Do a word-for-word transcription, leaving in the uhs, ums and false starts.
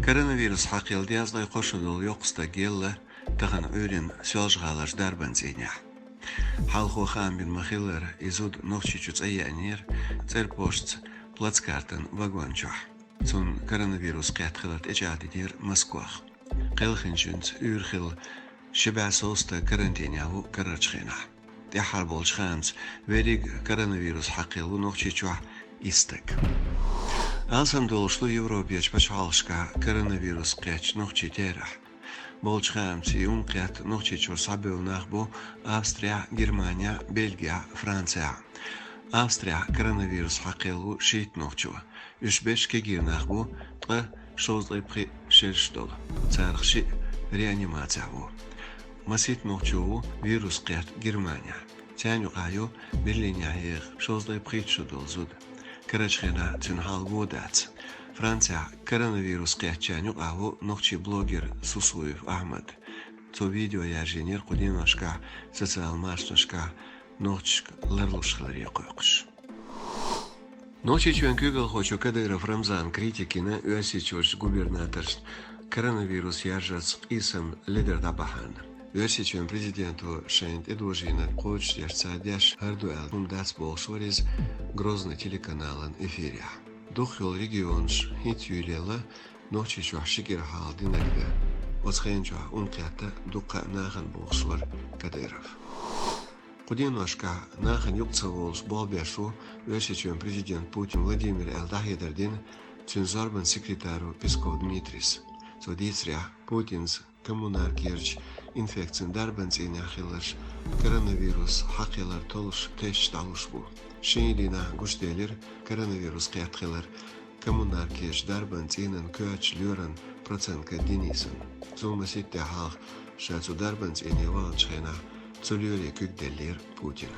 Коронавирус хьакхелла дезткъеи кхо шу долу йоккха стаг елла тахана Ӏуьйранна Соьлжа-ГӀаларчу дарбан цӀийнехь. Хьалхо хаам бина ма-хиллара, и зуда Нохчийчу цӀа еанера цӀерпошца плацкартан вагон чохь. Цунна коронавирус кхетта хилар тӀечӀагӀдинера Москвах. Кхелхинчуьнца уьйр хилла ши бӀе сов стаг карантинехь ву карарчу хенахь. ТӀаьххьара болчу хаамца, верриг коронавирус хьакхелла ву Нохчийчохь исс стаг. Алсам долуш ду Европерчу пачхьалкхашкахь коронавирус кхеттачу нохчийн терахь. Болчу хаамца, и хӀума кхетта Нохчийчуьра схьабевлла нах бу Австрехь, Германехь, Бельгехь, Францехь. Австрехь коронавирус хьакхелла ву шийтта нохчо. Уьш берш кегий нах бу, ткъа шовзткъе пхиъ шераш долу. Царах шиъ реанимацехь ву. Масийтта нохчо ву вирус кхетта Германехь. Царна юкъахь ю Берлинехь еха шовзткъе пхийтта шу долу зуда. Карарчу хенахь цуьнан хьал вон дац. Францехь коронавирус кхеттачарна юкъахь ву нохчийн блогер Сусуев Ахьмад. Цо видео яржийнера кху деношкахь социал машанашкахь нохчашка ларлуш хиларе кхойкхуш. Нохчийчоьнан куьйгалхочо Кадыров Рамзана критика йина Оьрсийчуьрчу губернаторшна коронавирус яржарца къийсам ледара дӀабахьарна. Оьрсийчоьнан президенто шайна тӀедожийнарг кхочушдеш цара деш хӀара ду аьлла хӀума дац бохуш вара иза Грозный телеканалан эфирехь. Дукхах йолу регионаш хӀинца юьйлаелла Нохчийчохь ши кӀира хьал динарг дан. Оцу хенан чохь хӀума кхетта дуккха а нахана бохуш вара Кадыров. Кху деношкахь нахана юкъа ца волуш болх беш ву Оьрсийчоьнан президент Путин Владимир аьлла дӀахьедар дина цуьнан зорбанан секретаро Песков Дмитрийс. Цо дийцарехь, Путинца Коммунаркерчу инфекцин дарбан цӀийнехь хилларш коронавирус хьакхелар толлуш тесташ дӀалуш бу. Шина дийнахь гучуделира коронавирус кхетта хилар Коммунаркерчу дарбан цӀийнан коьртачу лоьран процентка Денисан. Цо масийтта де хьалха ша цу дарбан цӀийне ваханчу хенахь цу лоьре куьг деллера Путина.